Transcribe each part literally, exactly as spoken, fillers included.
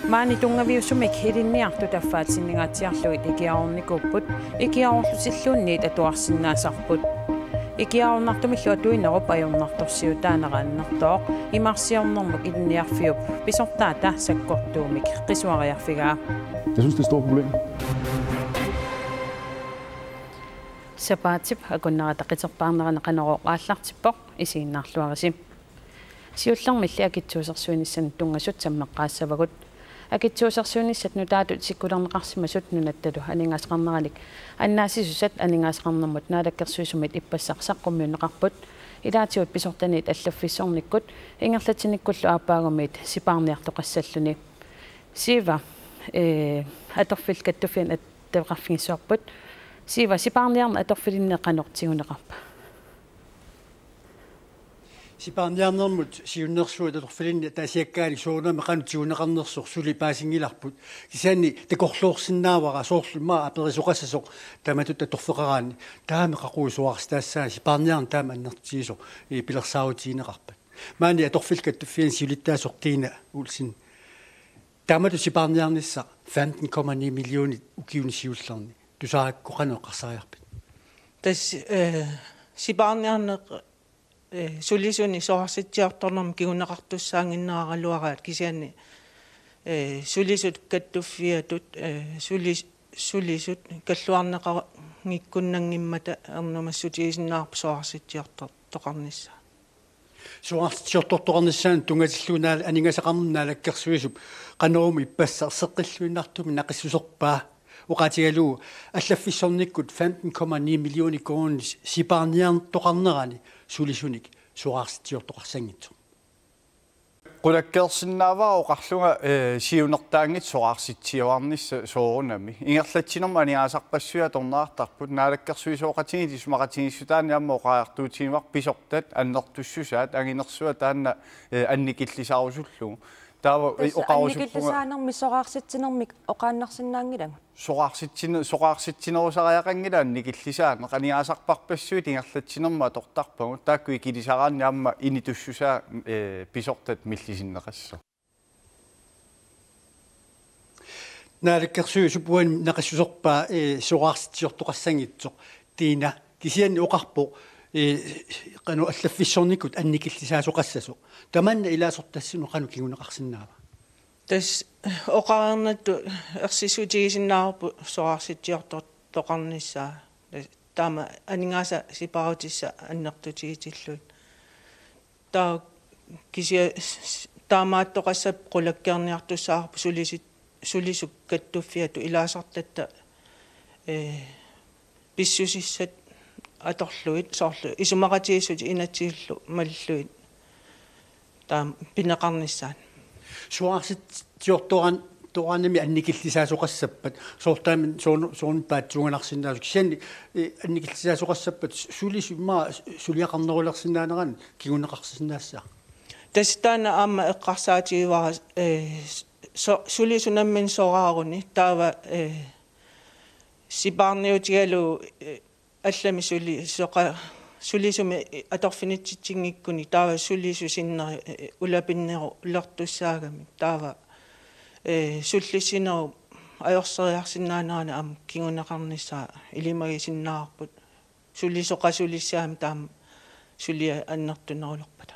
Maani tunngaviusumik ilinniartut affaatsinngaatsiarlugit ikiaroornikuupput, ikiaroorlutilluunniit atuarsinnaasarput. Ikiaroornartumillu atuinerup ajornartorsiutaanera annertooq, imarsiornermut ilinniarfiup pisortaata sakkortuumik qisuariarfigaa. Jeg synes, det er et stort problem. Sapaatip akunnerata qiterpaarnerani Qanorooq aallartippoq, isiginnaarluarisi. Siullermilli akitsuusersuinissanut tunngasut sammeqqaassavagut. Akitsuusersuinissat nutaatut isikkulerneqarsimasut nunattalu aningaasaqarneranik annaassisusat aningaasaqarnermut naalakkersuisumit ippassaq saqqummiunneqarput, ilaatigut pisortaniit allaffissornikkut ingerlatsinnikkullu aappaagumiit sipaarniartoqassalluni. Siiva, ee, atorfillit kattuffianni attaveqarfigissavarput. Siiva, sipaarniarneq atorfilinnit qanoq tiguneqarpa? Sipaarniarnermut siunnersuut atorfilinnit ataasiakkaani soorunami qanoq tiguneqarnersoq suli paasinngilarput. Kisianni takorloorsinnaavara soorlu immaqa aperisoqassasoq taamatut atorfeqaraanni. Taama qaqugu soraarsitassaanga, sipaarniarneq taama annertutigisoq, ee, pilersaarutigineqarpat. Maani atorfillit kattuffianni siulittaasoq Tina Olsen. Taamatut sipaarniarnissaq femten komma ni millionit ukiuni siullerni. Tusaarakku qanoq eqqarsariarpit? Tassa, eh, sipaarniarneq, eh, sulisunik soraarsitsiortornermik kinguneqartussaannginneraraluaraat kisianni, eh, sulisut kattuffiatut, eh, sulis-, sulisut kalluarneqanngikkunnanngimmata ernumassutigisinnaarpoq soraarsitsiortor-, toqarnissaa. Soraarsitsiortortoqarnissaanut tunngatillugu naal-, aningaasaqarnermut naalakkersuisup Qanoruumi ippassaq seqqilluinnartumik naqissuserpaa oqaatigalugu allaffissornikkut femten komma ni millioner koruunit sipaarniartoqarnerani sulisunik soraarsitsiortoqassanngitsoq. Qulakkeersinnaavara oqarlunga, eh, siunertaanngitsoq soraarsitsiuarnissaq soorunami. Ingerlatsinermut aningaasarpassuit atorneqartarput, naalakkersuisooqatigiit isumaqatigiissutaanni aamma oqariartuutigivarput pisortat annertussusaat anginersuaq taanna, eh, annikillisaarusullugu. Taava tassa oqarusuppunga annikillisaanermi soraarsitsinermik oqaannarsinnaanngilagut. Soraarsitsineq, soraarsitsinerusariaqanngilaq annikillisaaneq, aningaasarpassuit ingerlatsinermut atortarpagut, taakku ikilisaraanni aamma initussusaa, eh, pisortat millisinneqassaaq. Naalakkersuisup uani naqissuserpaa, eh, soraarsitsiortoqassanngitsoq Tina kisianni oqarpoq, eh, qanoq allaffissornikkut annikillisaasoqassasoq. Tamanna ilaasortassanut qanoq kinguneqarsinnaava? Tassa oqareernittut ersissutigisinnaavarput soraarsitsiortortoqarnissaa. Taama aningaasat sipaarutissat annertutigitillugit. Taava kisianni taamaattoqassapput qulakkeerniartussaavoq sulisit-, sulisut kattuffiatut ilaasartatta, eh, pissusissat atorlugit soorlu isumaqatigiissutit inatsillu malillugit taama pineqarnissaat. Soraarsitsiortoqan-, toqarnimi annikillisaasoqassappat, soorlu taama soornu-, soorlu paatsuunganarsinnaasoq. Kisianni, eh, annikillisaasoqassappat sulisut immaqa suliaqarnerulersinnaanerannik kinguneqarsinnaassaaq. Tassa taanna aamma eqqarsaatigivara, eh, so-, sulisut namminneq soraaruni taava, eh, sipaarniutigalugu, eh, allami suli-, soqa-, sulisumik atorfinitsitsinngikkunik taava sulisut sinneri, eh, ulapinnerulertussaagamik taava, eh, sullissinerup ajorseriarsinnaaneranik aamma kinguneqarnissaa ilimagisinnaavarput. Sulisoqasulissaammat taama suliat annertunerulerpata.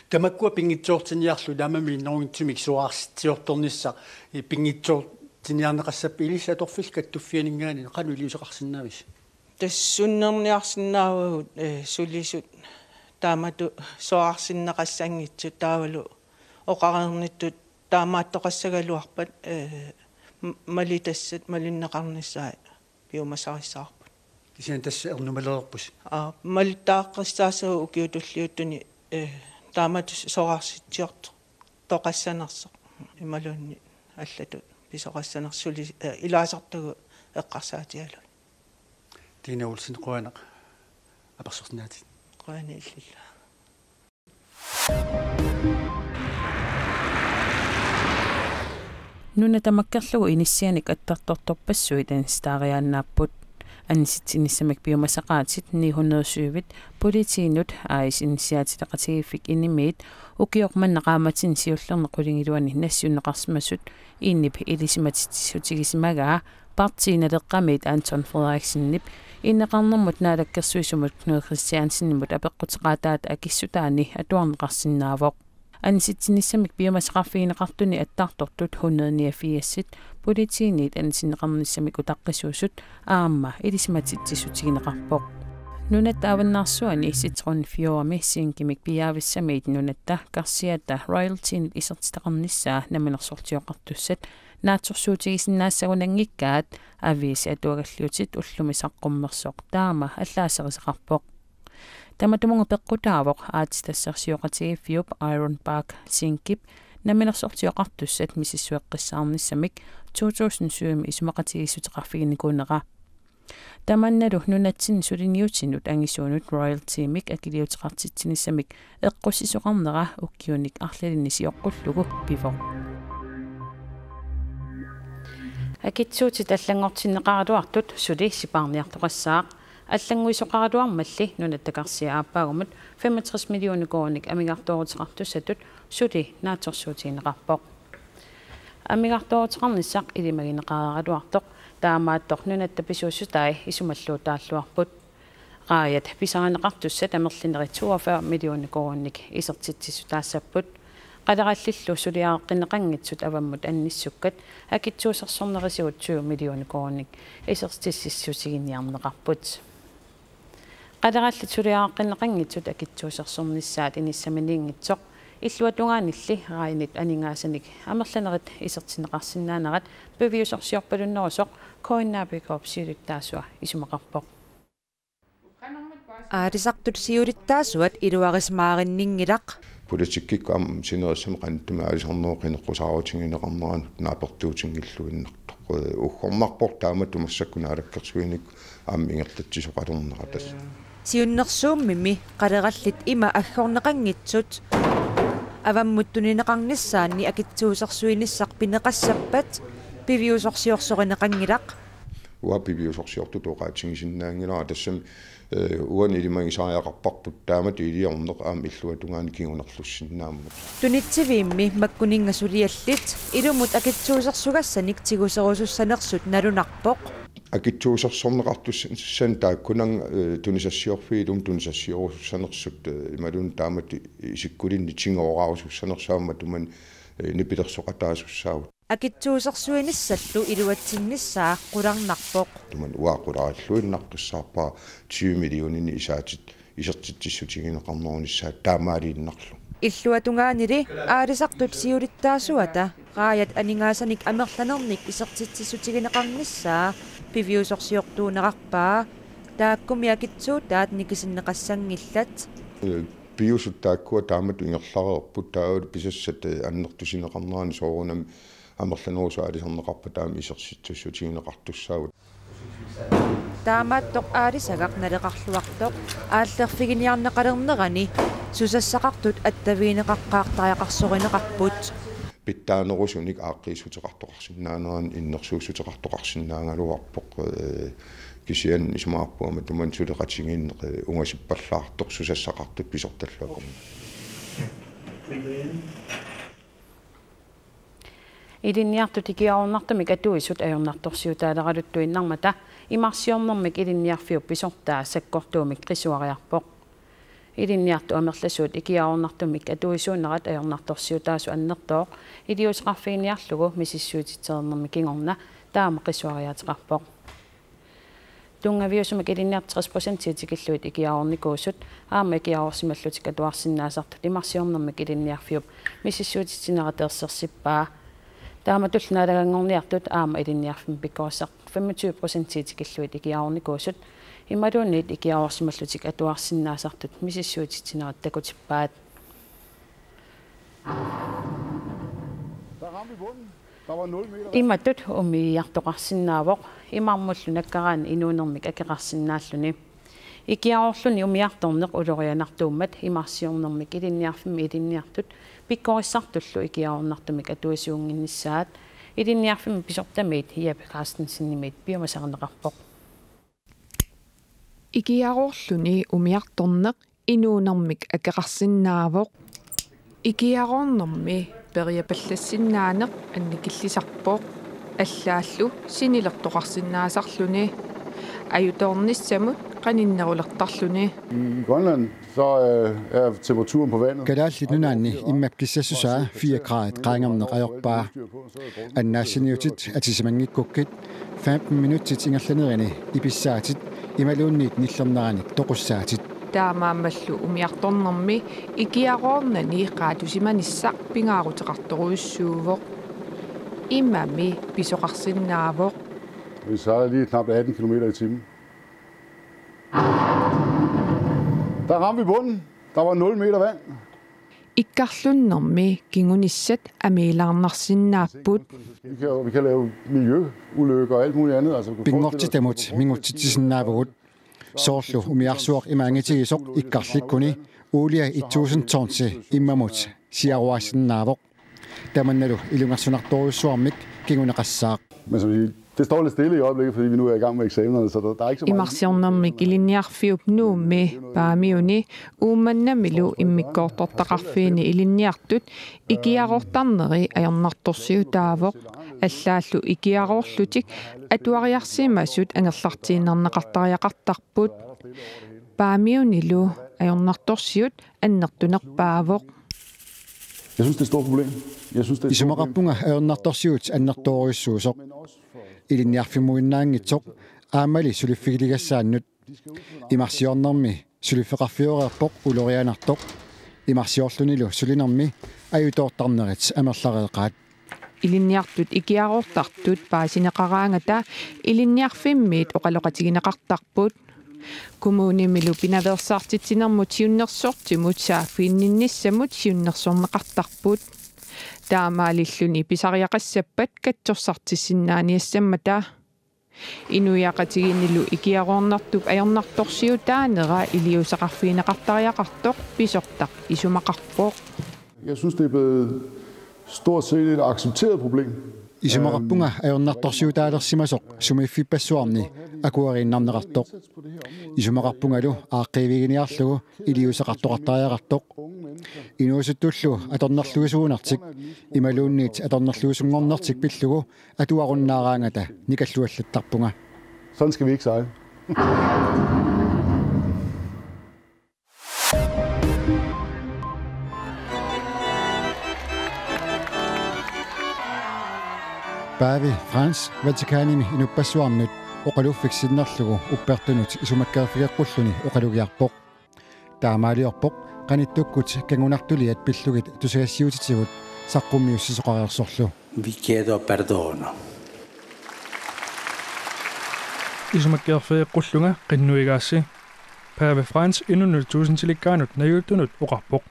Tamakkua pinngitsoortinniarlugu taama minnerunngitsumik soraarsitsiortornissaq, eh, pinngitsoortinniarneqassappat ilissi atorfillit kattuffianinngaanniit qanoq iliuuseqarsinnaavisi? Tassa sunnerniarsinnaavagut, eh, sulisut taamatut soraarsinneqassanngitsut taavalu oqareernittut taamaattoqassagaluarpat, eh, m-, malitassat malinneqarnissaat piumasarissavarput. Kisianni tassa ernumalerpusi. Aa, malittaaqqissaassagut ukiut tulliuttuni, eh, taamatut soraarsitsiortoqassanersoq. Imaluunniit allatut pisoqassanersoq suli-, eh, ilaasartagut eqqarsaatigalugit. Tina Olsen, qujanaq apersorsinnaagatsigit. Qujanaq illillu. Nuna tamakkerlugu inissianik attartortorpassuit danskeriaannaapput. Anisitsinissamik piumasaqaatit ni hundrede syvit politiinut aasinniaatileqatigiiffik INI-miit ukioq manna qaammatini siullerni qulingiluani nassiunneqarsimasut INI-p ilisimatitsissutigisimagaa Partii Naleqqamiit Anton Frederiksenip ineqarnermut naalakkersuisumut Knud Kristiansenimut apeqquteqaataata akissutaani atuarneqarsinnaavoq. Anisitsinissamik piumasaqarfigineqartuni attartortut hundrede niogfirs politiinit anisinneqarnissamik utaqqisuusut aamma ilisimatitsissutigineqarpoq. Nunatta avannarsuani Citron Fjordimi zinkimik piaavissamiit nunatta karsiata royaltynit isertitaqarnissaa Namminersortioqartussat naatsorsuutigisinnaassagunanngikkaat aviisi atuagalliutit ullumi saqqummersoq taama allaaserisaqarpoq. Tamatumunnga peqqutaavoq aatsitassarsioqatigiiffiup Ironbark Zinkip Namminersortioqartussat misissueqqissaarnissamik to tusind syvimi isumaqatigiissuteqarfiginikuunera. Tamannalu nunatsinni suliniutinut angisuunut royaltymik akiliuteqartitsinissamik eqqussisoqarnera ukiunik arlalinni sioqqullugu pivoq. Akitsuutit allanngortinneqaraluartut suli sipaarniartoqassaaq. Allannguisoqaraluarmalli nunatta karsia aappaagumut femogtres millioner koruuninik amigartooruteqartussatut suli naatsorsuutigineqarpoq. Amigartooruteqarnissaq ilimagineqaraluartoq taamaattoq nunatta pisuussutai isumalluutaalluarput. Raajat pisarineqartussat amerlanerit toogfyrre millioner koruuninik isertitsissutaassapput. Qalerallillu suliareqqinneqanngitsut avammut annissukkat akitsuusersornerisigut tyve millioner koruuninik isertitsissutiginiarneqarput. Qalerallit suliareqqinneqanngitsut akitsuusersornissaat inissaminiinngitsoq illuatungaanilli raajanit aningaasanik amerlanerit isertinneqarsinnaanerat piviusorsiorpalunnerusoq K N A P K-p siulittaasua isumaqarpoq. Aalisartut siulittaasuat iluarisimaarinninngilaq. Politikkikkut aamma sinerissami qanittumi aalisarnerup qineqqusaarutigineqarneranut naapertuutinngilluinnartoq. Ee, uggornarpoq taamatut massakkut naalakkersuinikkut aamma ingerlatsisoqalernera tassa. Siunnersuummimi qalerallit ima aggorneqanngitsut avammut tunineqarnissaanni akitsuusersuinissaq pineqassappat piviusorsiorsoqarineqanngilaq. Uanga piviusorsiortutut oqaatigisinnaanngilara tassami, ee, uani ilimagisariaqarparput taamatut iliorneq aamma illuatungaani kingunerlussinnaammat. Tunitsiviimmi makkuninnga suliallit ilumut akitsuusersugassanik tiguserusussanersut nalunarpoq. Akitsuusersorneqartussat taakkunannga, ee, tunisassiorfiit ilumut tunisassioorusussanersut, ee, imaluunniit taamatut isikkulinnik tigoorarusussanersut aamma tumani, ee, nipilersoqataasussaavugut. Akitsuusersuinissallu iluatsinnissaa qularnarpoq. Tumani uanga qularilluinnaqqissaarpara tyve millioninik isaatit isertitsissutigineqarnerunissaat taamaaliinnarlugu. Illuatungaanili aalisartut siulittaasuata raajat aningaasanik amerlanernik isertitsissutigineqarnissaa piviusorsiortuunerarpaa. Taakkumi akitsuutaat nikisinneqassanngillat. Ee, piviusut taakkua taamatut ingerlareerput taavalu pisassat, ee, annertusineqarnerani soorunami amerlanerusut aalisarneqarpata aamma isertitsissutigineqartussaavugut. Taamaattoq aalisagaq naleqarluartoq aallerfiginiarneqalernerani susassaqartut attavigineqaqqaartariaqarsorineqarput. Pitsaanerusunik aaqqiissuteqartoqarsinnaanerani innersuussuteqartoqarsinnaagaluarpoq, ee, kisianni isumaqarpunga aamma tumani suleqatigiinneq, ee, ungasippallaartoq susassaqartut pisortalluarput. Ilinniartut ikiaroornartumik atuisut ajornartorsiutaaleraluttuinnarmata imarsiornermik ilinniarfiup pisortaa sakkortuumik qisuariarpoq. Ilinniartut amerlasuut ikiaroornartumik atuisuunerat ajornartorsiutaasut annertooq iliuuseqarfiginiarlugu misissuititsereernermi kingorna taama qisuariaateqarpoq. Tunngaviusumik ilinniartut tres procentii tikillugit ikiaroornikuusut aamma ikiaroorsimallutik atuarsinnaasartut imarsiornermik ilinniarfiup misissuititsinerat ersersippaa. Taamatullu naalaganngorniartut aamma ilinniarfimmi pikkorissartut femogtyve procentii tikillugit ikiaroornikuusut imaluunniit ikiaroorsimallutik atuarsinnaasartut misissuititsinerat takutippaat. Imatut umiiartoqarsinnaavoq imarmullu nakkaraanni inuunermik akeqarsinnaalluni. Ikiaroorluni umiartorneq ulorianartuummat imarsiornermik ilinniarfimmi ilinniartut pikkorissartullu ikiaroornartumik atuisuunnginnissaat ilinniarfimmi pisortamiit Jeppe Carstensenimiit piumasarineqarpoq. Ikiaroorluni umiartorneq inuunermik akeqarsinnaavoq. Ikiaroornermi periapallassinnaaneq annikillisarpoq, allaallu sinilertoqarsinnaasarluni, ajutoornissamut qaninnerulertarluni. I Grønland, så øh, er temperaturen på vandet... Kalaallit Nunaanni immap kissassusaa fire grader qaangerneq ajorpaa. Annaassiniutit atisimanngikkukku femten minutsit ingerlanerini ipissaatit imaluunniit nillerneranik toqussaatit. Taamaammallu umiartornermi ikiaroornani qaatusimanissaq pingaaruteqartorujussuuvoq. Immami pisoqarsinnaavoq. Vi sejlede lige knap atten kilometer i timen. Der ramte vi bunden. Der var nul meter vand. Ikkarlunnermi kingunissat amiilaarnarsinnaapput. Vi kan, vi kan lave miljøulykker og alt muligt andet. Altså, du kan forestille dig... Pinngortitamut mingutsitsisinnaavugut. Soorlu umiarsuaq imaanngitigisoq ikkarlikkuni uulia et tusind tonsi immamut siaruaassinnaavoq. Tamannalu ilungersunartorujussuarmik kinguneqassaaq. Men som I, det står lidt stille i øjeblikket, fordi vi nu er i gang med eksamenerne, så der, der er ikke så mange... Imarsiornermik Ilinniarfiup Nuummi, Paamiuni, Uummannamilu immikkoortortaqarfiini ilinniartut ikiaroortarneri ajornartorsiutaavoq. Allaallu ikiaroorlutik atuariarsimasut angerlartiinnarneqartariaqartarput. Paamiunilu ajornartorsiut annertunerpaavoq. Jeg synes, det er et stort problem. Jeg synes, det er et stort problem. Isumaqarpunga ajornartorsiut annertoorujussuusoq. Ilinniarfimmuinnaanngitsoq aammali suliffigiligassaannut. Imarsiornermi suliffeqarfioreerpoq ulorianartoq. Imarsiorlunilu sulinermi ajutoortarnerit amerlareeqaat. Ilinniartut ikiaroortartut paasineqaraangata ilinniarfimmiit oqaloqatigineqartarput. Kommunimilu pinaveersaartitsinermut siunnersortimut saaffiginninnissamut siunnersorneqartarput. Taamaalilluni pisariaqassappat katsorsartissinnaaniassammata. Inuiaqatigiinnilu ikiaroornartup ajornartorsiutaanera iliuuseqarfigineqartariaqartoq pisortaq isumaqarpoq. Jeg synes, det er blevet stort set et accepteret problem. Isumaqarpunga ajornartorsiutaalersimasoq sumiiffippassuarni akueriinnarneqartoq. Isumaqarpungalu aaqqiiviginiarlugu iliuuseqartoqartariaqartoq. Inuusuttullu atornerluisuunertik imaluunniit atornerluisunngornertik pillugu atuarunnaaraangata nikalluallattarpunga. Sådan skal vi ikke sejle. Pave Frans Vatikanimi inuppassuarnut oqaluffik sinnerlugu uppertunut isumakkeerfigeqqulluni oqalugiarpoq. Taamaaliorpoq qanittukkut kanngunartuliat pillugit tusagassiuutitigut saqqummiussisoqareersorlu. Vi chiedo perdono. Isumakkeerfigeqqullunga qinnuigaassi, Pave Frans inunnut tuusintilikkaanut najuuttunut oqarpoq.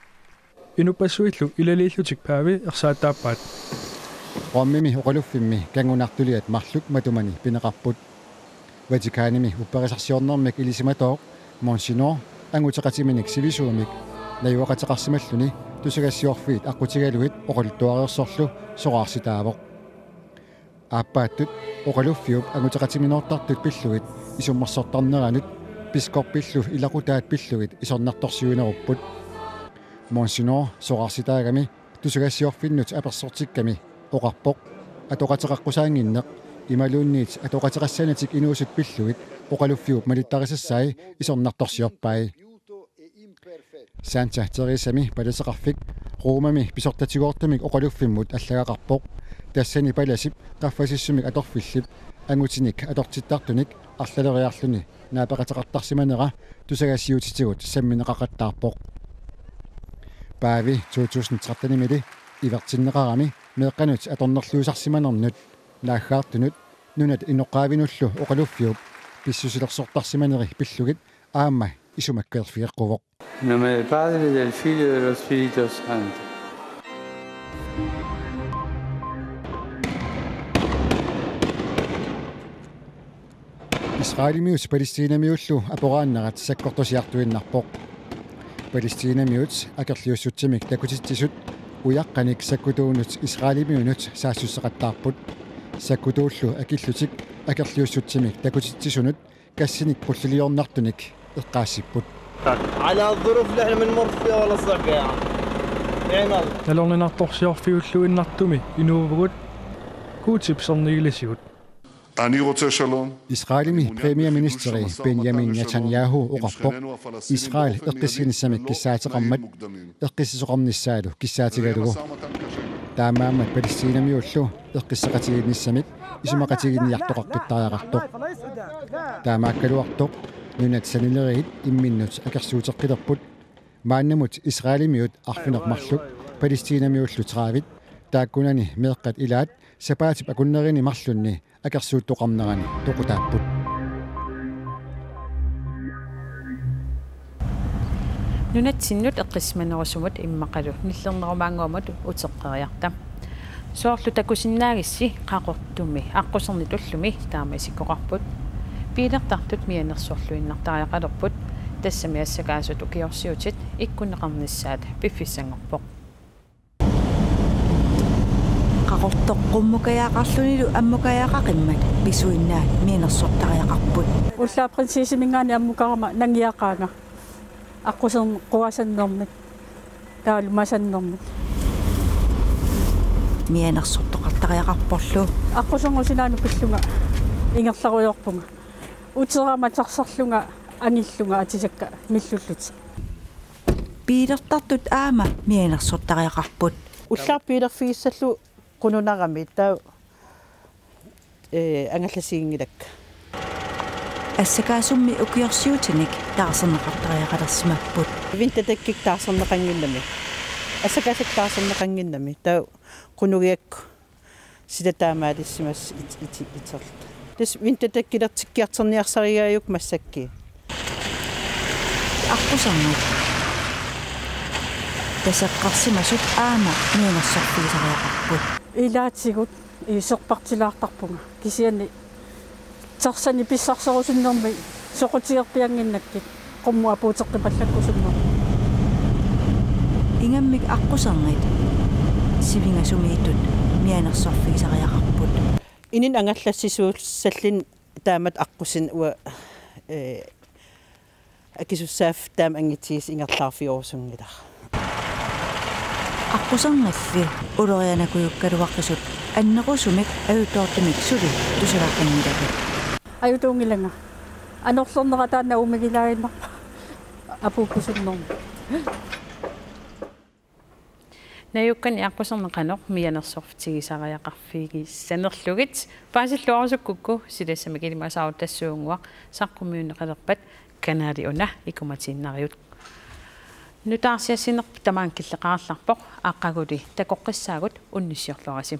Inuppassuillu ilaliillutik Pave ersaattaappaat. Romimi oqaluffimmi kanngunartuliat marluk matumani pineqarput. Vatikanimi upperisarsiornermik ilisimatooq Monsignor anguteqatiminik sivisuumik najugaqateqarsimalluni tusagassiorfiit aqqutigalugit oqaluttuareersorlu soraarsitaavoq. Aappaattut oqaluffiup anguteqatiminoortartut pillugit isummersortarneranut biskoppillu ilaqutaat pillugit isornartorsiuinerupput. Monsignor soraarsitaagami tusagassiorfinnut apersortikkami oqarpoq atoqateqaqqusaannginneq imaluunniit atoqateqassanatik inuusut pillugit oqaluffiup malittarisassai isornartorsiorpai. Santa Teresami palaseqarfik Romami pisortatigoortumik oqaluffimmut allagaqarpoq. Tassani palasip qaffasissumik atorfillip angutinik atortittartunik arlaleriarluni naapeqateqartarsimanera tusagassiuutitigut sammineqaqattaarpoq. Pave to tusind tretten-imili ivertinneqarami meeqqanut atornerluisarsimanernut naaggaartunut nunat inoqqaavinullu oqaluffiup pissusilersortarsimaneri pillugit aamma isumakkeerfigeqquvoq. Nome del Padre, del Figlio e dello Spirito Santo. Israelimiut Palæstinamiullu aporaannerat sakkortusiartuinnarpoq. Palæstinamiut akerliussutsimik takutitsisut ujaqqanik sakkutuunut Israelimiunut saassusseqattaarput. Sakkutuullu akillutik akerliussutsimik takutitsisunut Gassinik qulliliornartunik eqqaassipput. على الظروف اللي احنا بنمر فيها والله صعبة يا عم. نعم الله. Nalorninartorsiorfiulluinnartumi inuuvugut. Guutip sernigilisigut. Israelimi premierministeri Benjamin Netanyahu oqarpoq Israel eqqissinissamik kissaateqarmat eqqissisoqarnissaalu kissaatigalugu. Taamaammat Palæstinamiullu eqqisseqatigiinnissamik isumaqatigiinniartoqaqqittariaqartoq. Taamaakkaluartoq nunat sanileriit imminnut akersuuteqqilerput. Maannamut Israelimiut arfineq-marluk Palæstinamiullu tredive taakkunani meeqqat ilaat sapaatip akunnerini marlunni akersuuttoqarnerani toqutaapput. Nunatsinnut eqqissimanerusumut immaqalu nillernerumaannguamut uteqqeriarta. Soorlu takusinnaagissi Qaqortumi aqqusernit ullumi taama isikkoqarput. Biilertartut mianersorluinnartariaqalerput, tassami assakaasut ukiorsiutit ikkunneqarnissaat piffissanngorpoq. Qaqortoq qummukajaqarlunilu ammukajaqaqimmat pisuinnaat mianersortariaqarput. Ullaaq prinsessiminngaanniit ammukarama nangiaqaanga. Aqquserneq quasannermik. Taavalu masannermik. Mianersortoqartariaqarporlu. Aqquserneq sinaanut pillunga ingerlarujoorpunga. Uterama tarsarlunga angillunga atisakka millullutik. Biilertartut aamma mianersortariaqarput. Ullaaq biilerfigissallugu qununarami taava, ee, angallasiginngilakka. Assakaasummi ukiorsiutinik taarserneqartariaqalersimapput. Vinterdækkik taarserneqannginnami. Assakaasakka taarserneqannginnami. Taava qunugigakku sila taamaalissimas it-, it-, iterluta. Tassa vinterdækkilertikkiartorniarsarigaajuk massakkut. Aqqusernit. Taseqqarsimasut aamma mianersorfigisariaqarput. Ilaatigut iserpartilaartarpunga. Kisianni tarsani pissarserusunnermi soqutigerpiannginnakkit qummut apuuteqqipallakkusunnermi. Ingammik aqqusernit sivingasumiittut mianersorfigisariaqarput. Inunnut angallassisuussalluni taamatut aqqusineq uanga, ee, akisussaaffik taama anngutigisoq ingerlaarfiorusunngilara. Aqqusernilli ulorianakujukkaluaqisut annerusumik ajutoortumik suli tusagaqqinngilakka. Ajutuunngilanga. Anorlernera taanna uumigilaaginnarpara. Apuukkusunnermi. Najukkani aqquserneq qanoq mianersorfigisariaqarfigissanerlugit paasilluarusukkukku silassamik ilimasaaruttassuunnguaq saqqummiunneqalerpat kanali una ikumatiinnariuk. Nutaarsiassinerput tamaanga killeqarallarpoq, aqaguli takoqqissaagut, unnussiorluarisi.